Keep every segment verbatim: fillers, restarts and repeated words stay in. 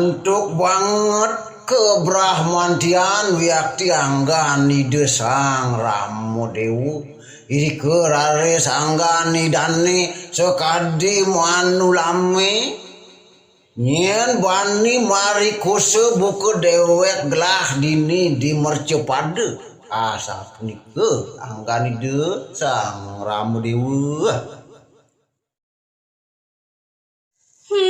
Antuk banget kabrahmantian wiakti anggan Ida Sang Rama Déwa. Irika raris anggan Idané sakadi manulamé. Nyén bani marikosa buka déwék gelah dini di mercapada. Asapunika anggan Ida Sang Rama Déwa. Marikosa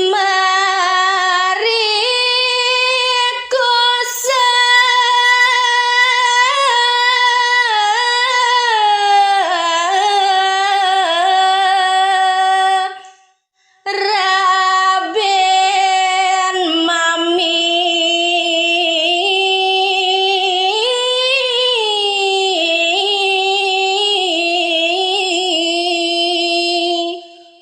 rabin mami.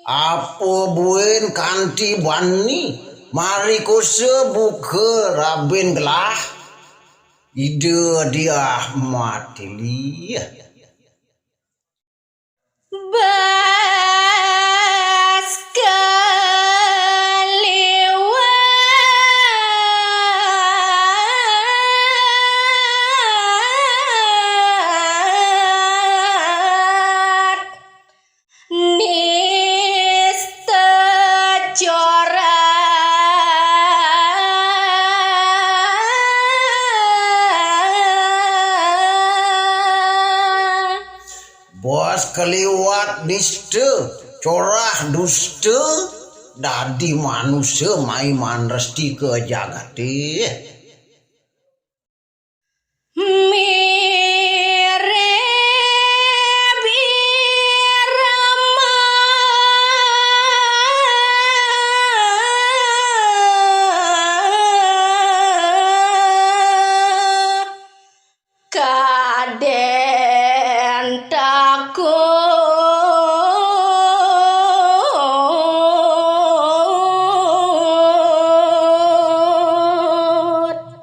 Apa buin kanti bani marikosa buka rabin gelah Ida Diah Matili. Bas kaliwat nista corah. Bas kaliwat nista, corah dusta, dadi manusa mai manrestika jagaté. Mirib irama kadén takut.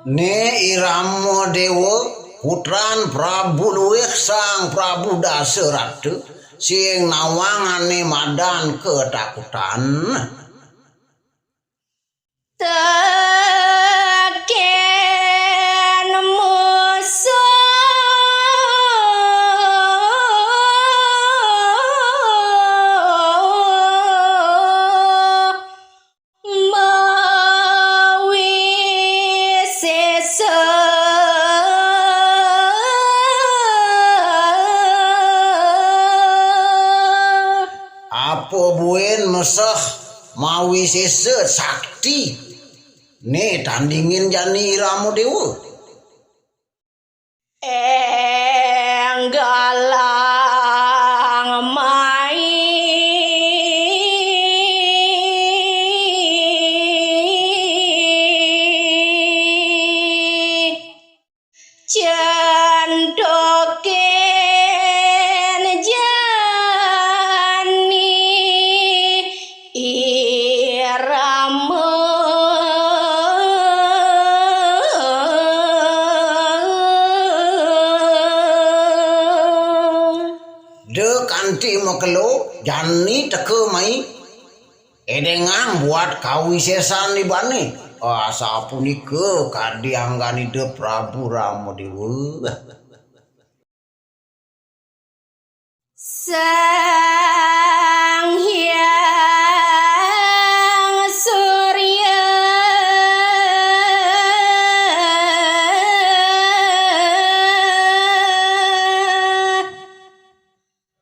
Né I Rama Déwa, putran Prabu Luih Sang Prabu Dasarata, sing nawang ané madan katakutan. Tekén musuh mawisésa. Apa buin meseh mawisésa sakti né tandingin jani Rama Déwa? Énggalang mai. Cantokén jani irama. Da kanti makelo, jani teka mai. Édéngang buat kawisésan ibané. Asapunika kadi anggan Ida Prabu Rama Déwa. Sang Hyang Surya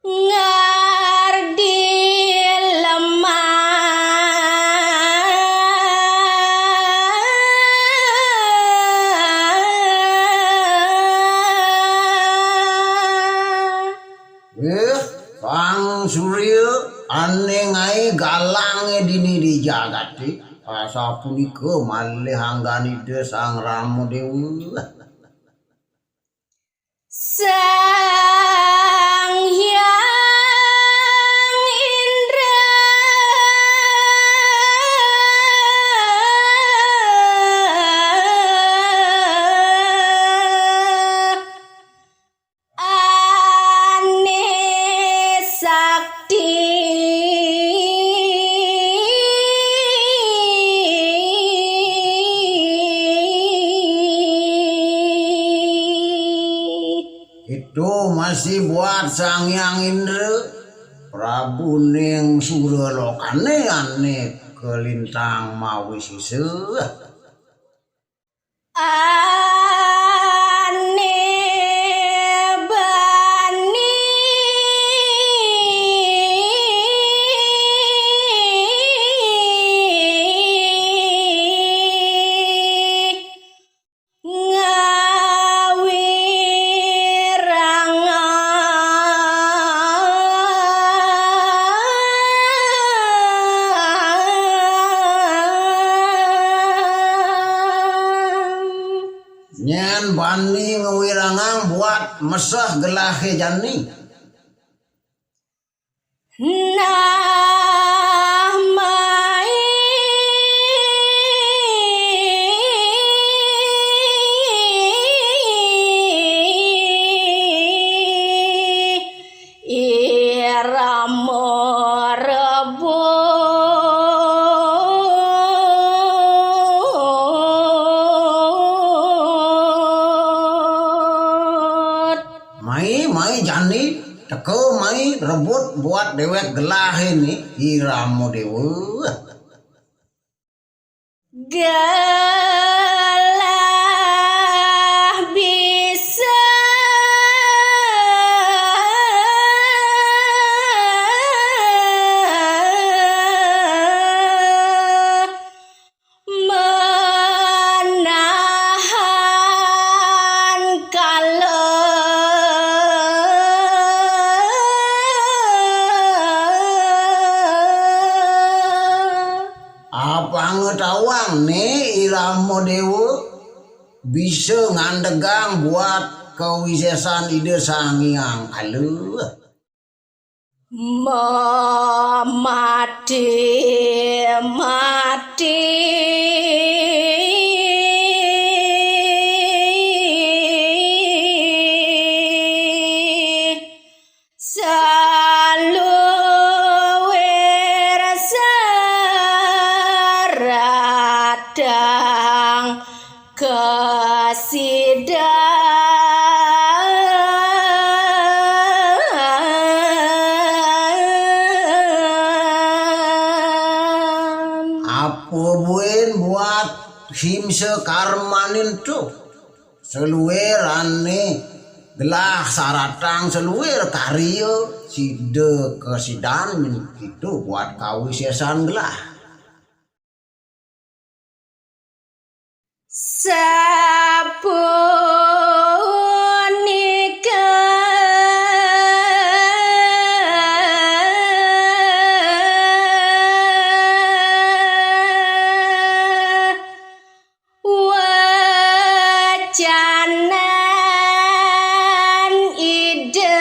ngardi lemah. Éh, Sang Surya ané ngaé galangé dini di jagaté, asapunika malih anggan Ida Sang Rama Déwa. Sang Hyang Indra ané sakti. Masi buat Sang Hyang Indra, Prabuning sura lokané ané kalintang mawisesa. Ané bani ngawirangang. Nyén bani ngawirangang buat meseh gelahé jani. Nah, mai irama rebut. Mai, mai jani, teka mai rebut buat déwék gelahé né, irama déwa. Gelah bisa menahan kala. Apanga tawang né irama déwa bisa ngandegang buat kawisésan Ida Sang Hyang Kala. Mamati-mati saluir saratang kasidan. Apa buin buat himsa karmanin tu? Saluir ané gelah saratang saluir karya sida kasidan, kéto buat kawisésan gelah. Sapunika wacanan Ida.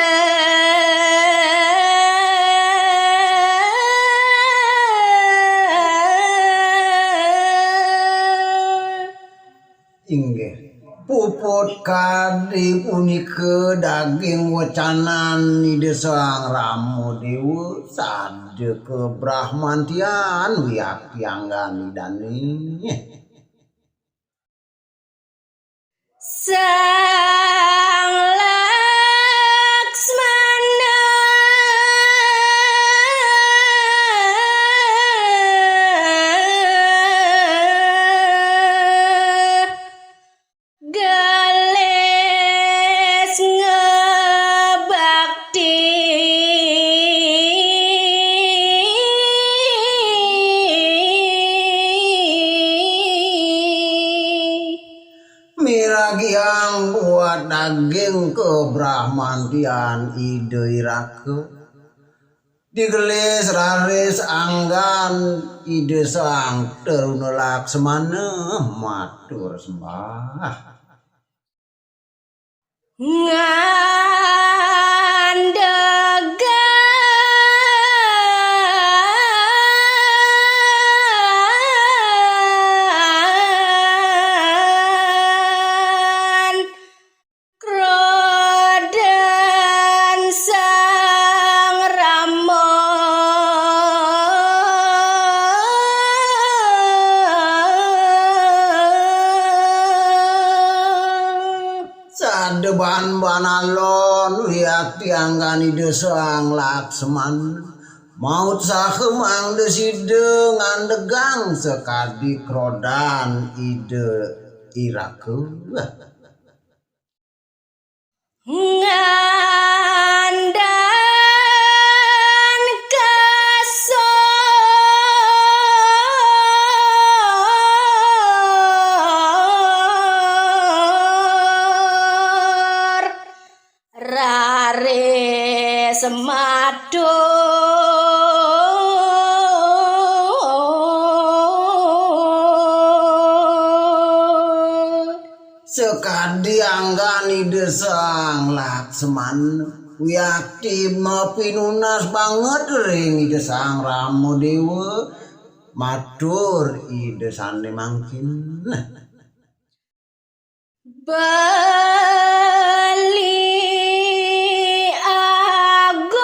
Inggih. Puput kadi punika daging wecanan Ida Sang Rama Déwa, sada kabrahmantian wiakti anggan Idané. Sang Laksmana gelis ngebakti. Miragiang buat daging kabrahmantian Ida iraka. Digelis raris anggan Ida Sang Taruna Laksmana matur sembah. Ngandegan krodan Sang Rama. Sada ban-ban alon Wiakti anggan Ida Sang Laksmana, maut saha mangda sida ngandegang sakadi krodan Ida iraka. Ngandan kasor raris matur. Sakadi anggan Ida Sang Laksmana, wiakti mapinunas banget ring Ida Sang Rama Dewa, matur Ida sane mangkin. Beli agung.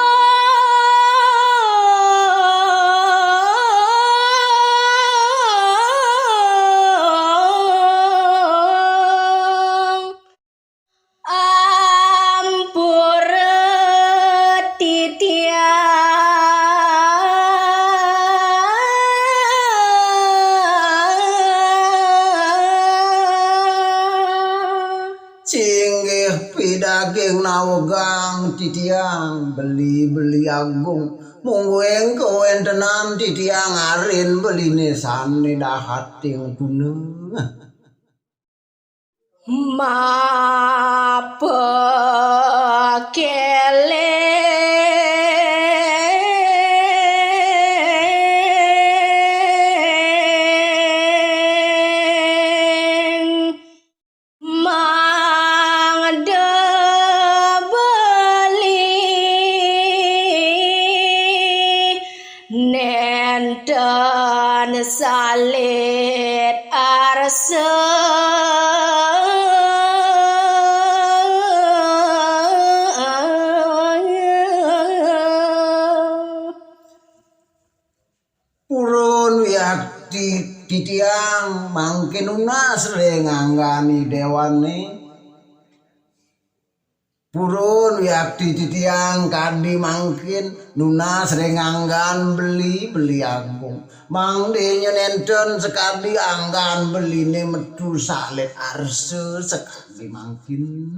Ampura titiang. Singgih pidaging nawegang titiang beli-beli agung. Mungguing kawentenan titiang arin beline sane dahating tuna. Mapakeleng mangda beli nenten salit arsa. Purun wiakti titiang mangkin nunas ring anggane dewane. Purun wiakti titiang kadi mangkin nunas ring anggan beli, beli agung. Mangda nenten sakadi anggan beline metu salit arsa sakadi mangkin.